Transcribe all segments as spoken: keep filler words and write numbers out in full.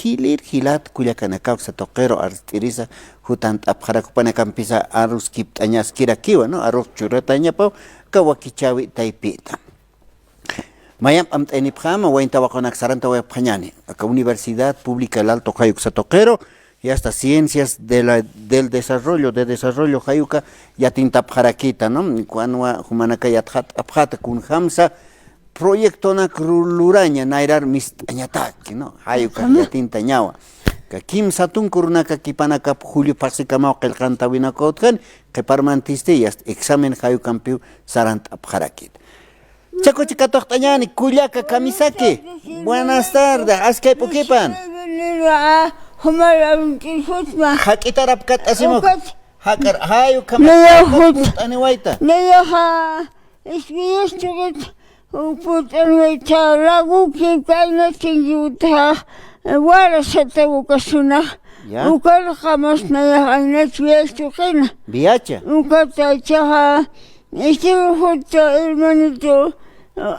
Kilir jilat kullakanakaw, uksa tuqiru arst'irisa jutant'apxarak, jupanakampisa arus kipt'añaskirakiwa, ¿no? Arus churatañapaw, aka wakichäwi taypita. Mayamp amt'ayanipxäma, wayn tawaqunak sarantawayapxañäni. Aka Universidad Pública El Alto ukhay uksa tuqiru, y hasta Ciencias de la, del Desarrollo, de Desarrollo, jay uka yatintapxarakïta, ¿no? Kunwa jumanaka yatxat'apxäta kunjamsa proyectonak ru-, luraña nayrar mist'añataki, ¿no? Jay uka yatintañawa. Aka kimsa tunka urunaka kipanakap julio phaxsikamaw qillqantäwinakaw utjani, qhiparmantisti, y hasta examen jay ukampiw sarant'apxarakïta. Chakuchi katuqt'añäni, kullaka Kamisaki. Buenas tardes, askay p'ukipan. Jumar arunt'irjutma. Jak'itarap kat'asimuk. Ukat. Jak'ar, jay ukhama. Nayaxut. Purt'aniwayta. Nayaxa, ismiyas tuqit, purt'aniwayta, laguki, kayna chingiwta, wara sata ukasuna. Ya. Ukar qamas nayax aynach viyas tuqina. Viacha. Ukat aychaxa, Este, justo, hermanito,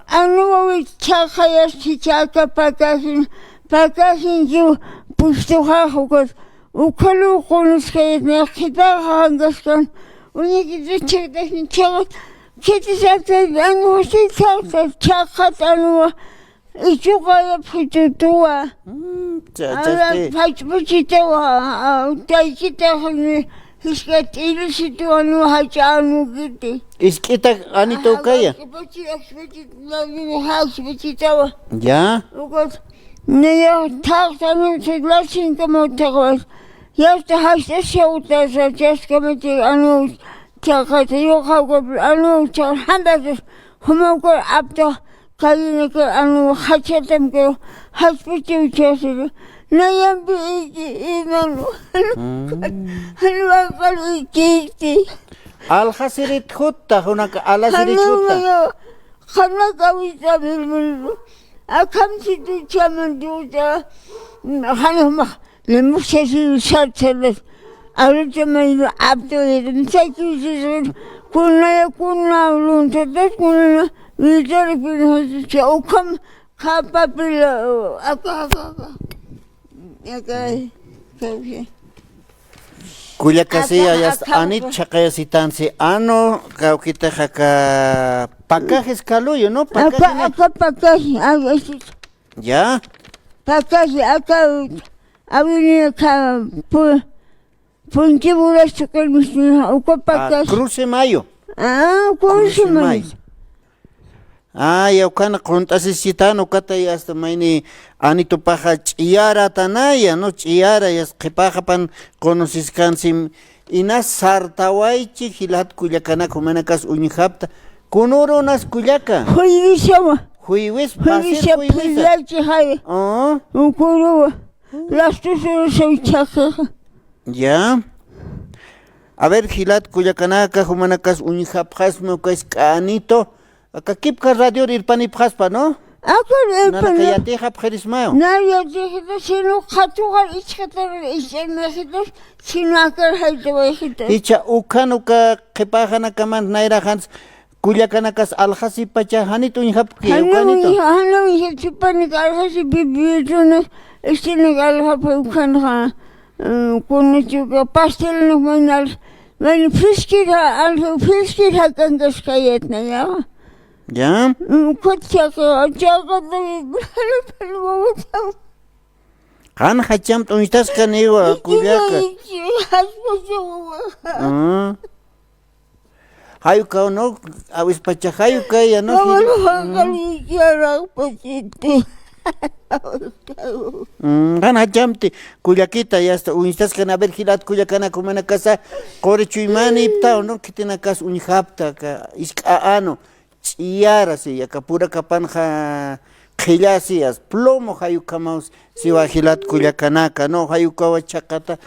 anuwawit chhaqayas chichaka pakajin, pakajin yu pustuxax ukat, ukhalu qunusqayas, qhipaxa jankaskan, uñikita chhaqtasni chhaqat, khitisatay, anuwasi chhaqat, chhaqat anuwa, Ichuqayap jitutuwa. Mm, cha-, Ala chasti. Pachpachitawa, a, taykitaxni, jisk'a t'irisituwa, no jach'a anukiti. Isk'ita anita ukaya. Pachpachi, pachpachi, pachpachitawa. Ya. Ukat, niya, thaqtani, las cinco mawtaqwas. Yasta jast'as shawtasa, chaskamati, anu, chaqata, yuqawkap, anu, chaqata, jambasas, jumawkar apta, Kayinakar anu jachatam kay, jasp'uchiw chasiri. Nayampi iki, imanu. Mm. Anu aqal ikiti. Aljasirit jutta, junaka alasirit jutta. Anu mayo, janaka wita bilbil. Akham situ chaman duta. Janu ma. Limuxchasiw sartharas, aruta mayru aptawayta, misakiw sisir, kunaya kuna lunthatas, kunana, mitaripin, ukham, khapapila, aka, aka, aka. Aka, aka. Kullakasiya, aka, yasta, aka, anit aka. Chhaqayasitansi, anu, kawkitax aka, pakajis kaluyu, ¿no? Aka, pakajina. Aka, pakaj, aka, aka. Ya. Pakaj, aka, Avenida ka, pu-, Puntiburas tuqirmisni, uka pakaj. Ah, Cruce Mayo. Ah, Cruce Mayo. Cruce Mayo. Ah, ya, ukan qunt'asisitan, ukatay hasta mayni Anitupaxa ch'iyaratanaya, ¿no? Ch'iyara, ya, qhipaxapan qunusiskansim, inas sartawaychi, jilat kullakanak, jumanakas uñjapta. Kunurunas kullaka. Juywis ama. Juywis, pasir juywisa. Juywisa, juywisa. Jay. Ah. Ukuruwa. Las tres horas soy chaqixa. Ya. A ver, jilat kullakanaka, jumanakas uñjapxasma uka isk'a Anito. Aka kipka radior irpanipxaspa, ¿no? Aka irpana. Nanaka yatixapxirismaw. Na yatixita, sino qhatuqar ichxatar ich'anixita, sino akar jaytawayxita. Icha ukhan uka qhipaxanakamant nayraxans Kullakanakas aljasipacha janit uñjapki, jana ukanito. Uñja-, jana uñjapki, panik aljasi pipiruna, istinak aljapa ukhanxa, eh, kunachuka pastelnak mayna alj-, mayna phiskir ja-, alj-, phiskir jakankaskayatna, ya. Ya. Mm, ukhat chaqa, chaqa, Qan jachamt'uñtaskan iwa, kullaka. Ikiwa, ikiwa, jachpachawa. Ah. Jayukaw, ¿no? Awispacha jayukaya, ¿no? Jayukaw. Mm, qan jachamti, kullakita, yasta uñtaskan, a ver, jilat kullakanak, jumanakasa, quri chuymani iptaw, ¿no? Khitinakas uñjapta, aka, isk'a Ano. Ch'iyara, si, aka purakapanxa qhillasi, as plomo jayukhamaw, siwa jilat kullakanaka, ¿no? Jayukawa chhaqata,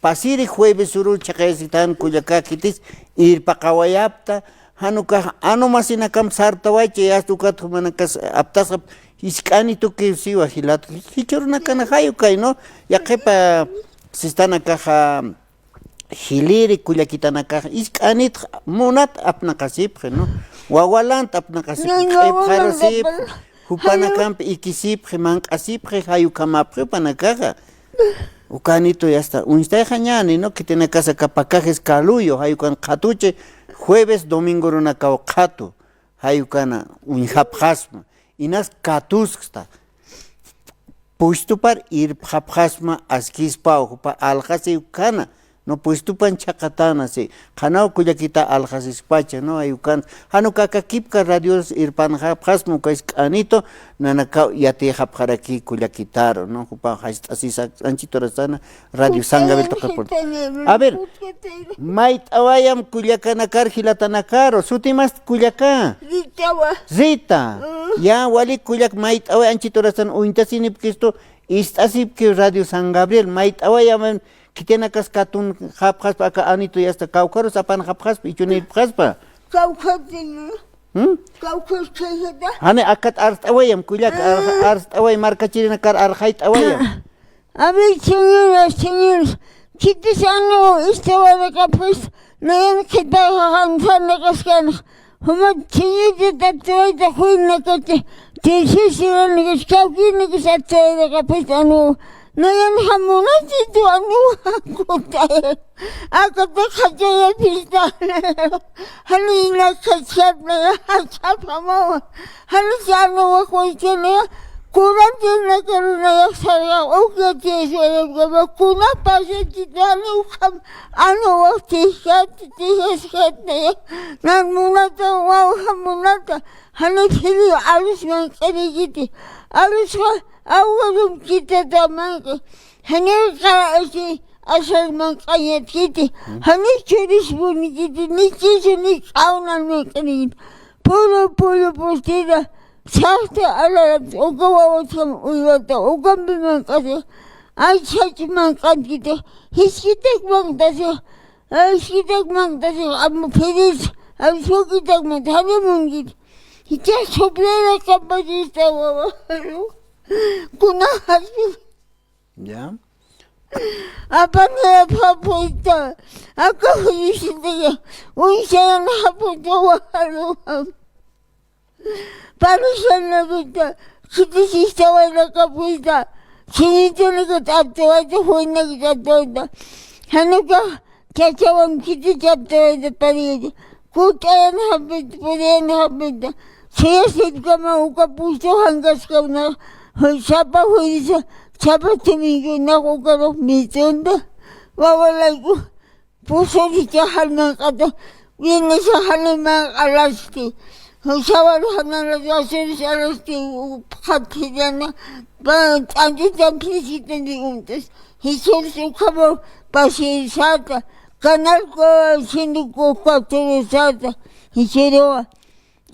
pasiri jueves uru chhaqayasitan kullaka khitis, irpaqawayapta, jan ukax Ano masinakamp sartawaychi, yasta ukat jumanakas aptasxap, isk'ani tuki siwa jilat, jichhürunakan jayukay, ¿no? Yaqhipa sistanakaxa, jiliri kullakitanakax isk'anitx munat apnaqasipxi, ¿no? Wawalant apnaqasipxi, q'ipxarasipxi, Jupanakampi ikisipxi, manq'asipxi, jay ukhamapxi jupanakaxa. Uka Anito ya está. Uñstayxañäni, ¿no? Khitinakasa aka pacajes Caluyo, jay ukan qhatuchi, jueves, domingo urunakaw qhatu. Jay ukana uñjapxasma. Inas katuskta. Puestopar irpxapxasma askispaw, jupa aljasi ukhana. No, puestopan chhaqatäna, si. Qhanaw kullakita aljasispacha, ¿no? Jay ukan. Jan uka aka kipka radios irpanxapxasma, uka isk'anito, nanakaw yatiyxapxaraki kullakitaru, ¿no? Jupa jast'asisa, anchit urasana, Radio San Gabriel tuqipur. A ver, mayt'awayam kullakanakar jilatanakaru, sutimasti kullaka. Ritawa. Rita. Mm. Ya, wali kullak mayt'away anchit urasan uñtasinipkistu, ist'asipki Radio San Gabriel, mayt'awayam khitinakas katunxapxaspa, aka Anito ya está, kawkharus apanxapxaspa, ichhunipxaspa. Kawkhatin. Hmm? Kawkhas khayjata. Jani akat arst'awayam, kullak, ar-, arst'away, markachirinakar arxayt'awayam. A ver, señoras, señores, khitis anu ist'awarakapis, nayan qhipaxa jansanakaskan, juma chiñiti tatwayta juynakati, tisisiranakis, kawkinakas atwayrakapis anu, nayan jamunatitu anu, kutay, akata qhachayapista, jani inak qhachjatnaya, qhachjapamawa. Jani ch'anuwa juysani, kunatinakarunayax sarxa, uka tiswayapkama, kuna pasatitani ukham, anuwa tijat, tijasjatnaya, nan munata, wawja munata, jani phiri arus manq'irikiti, arusxa, awarum kitata manq'i, jani qara asi, asar manq'añatkiti, jani churis bunikiti, ni chisu, ni k'awnan manq'irikiti. Puru, puru, purtira, saqta alarapta, uka wawatjam uywata, ukampi manq'asi, ay, chhach manq'atkita, jiskitak manq'tasi, ay, jiskitak manq'tasi, amu phiris, ay, sukitak manq'tasi, jani munkit. Jichha suprera kapachista wawa, kuna jaqi. Ya. Apanaya phapuita, aka juyusitaya, uñsayan japuta wajaruxa. Parusanapita, khitis ist'awayrakapuita, sinitunaka t'aptawayta, juynaka t'aptawayta. Januka, chachawan khitis t'aptawayta pariyta. Kut'ayan japita, puriyan japita. Suyasipkama uka pustu jankaskawna, sapa juyrisa, sapa tuminkunax ukarux mitunta, wawalayku, pusuricha jan manq'ata, wiñisa jan manq'alasti, sawar janalas wasiris alasti, pxatjillana, pa, t'antitan phisitan diguntas, jisuris ukhama pasirsata, canal cinco cuatro sata, jisuruwa.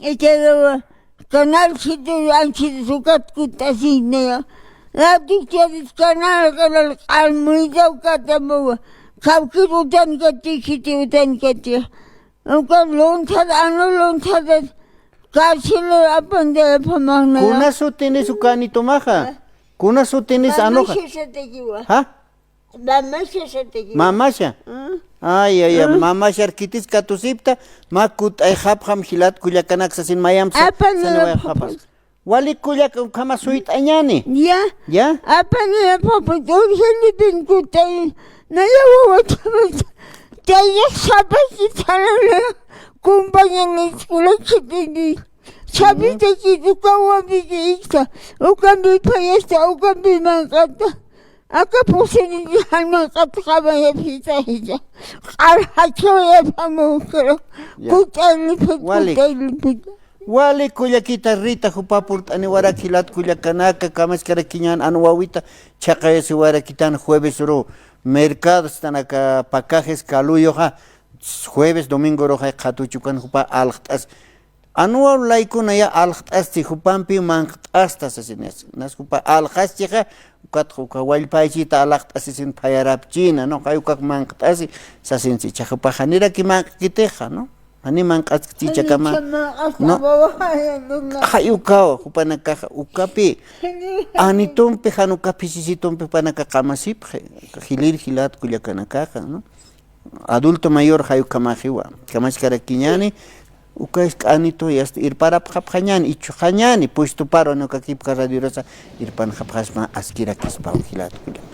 Itaruwa, canal siete anchhit sukat kut'asiña. Latikcharit canal, canal q'almuyta ukatamuwa. Kawkir utankati, khiti utankati. Uka lunthat, anu lunthatat. Cárcel apanda apamaqnaya. Kuna sutinis uka Anitumaxa? Kuna sutinis anuxa? Mamasha satakiwa. Ha? Mamasha satakiwa. Mamasha. Mm. Ay, ay, ay, mm, mamasha arkitis katusipta, mä kut'ayxapxam jilat kullakanak sasin mayamsa, apan saniwayxapas. Wali kullak ukhama suyt'añani. Ya. Ya. Apan ya papa, urgentepen kut'ay. Naya wawatapas. Taya sapasithanana. Compañía ni escuela que teni. Sapita kitu kawapiki ikta. Ukambi payasta, ukambi manq'ata. Aka pusiniti jan manq'at qamaya phita jita. Q'al jachawaya phamukra. Ya. Kut'aylipit, wali, kut'aylipit. Wali kullakita Rita, jupa purt'aniwarak jilat kullakanaka, kamaskarakiñän anu wawita chhaqayasiwarakitan jueves uru mercado, están aka pacajes Caluyuxa, jueves, domingo uruxa qhatuchukan jupa alxt'as. Anuwa laykunaya alxt'asti, jupampi manqt'asta sasin, nas jupa alxaschixa, ukat uka wallpaychita alaxt'asisin phayarapchina, ¿no? Jay ukak manqt'asi sasinsi, icha jupa janiraki manqkitixa, ¿no? Jani manq'askti ichakama, ¿no? Jay ukawa, jupanakaxa, ukapi, Anitumpi, jan uka phisisitumpi jupanaka qamasipxi, jilïr jilat kullakanakaxa, ¿no? Adulto mayor jay ukhamaxiwa, kamaskarakiñäni, Uka isk'anitu yasta irparapxapxañäni, ichhuxañäni, puestuparu, aniw uka kipka radiorasa irpanxapxasma askirakispaw jilata kullaka.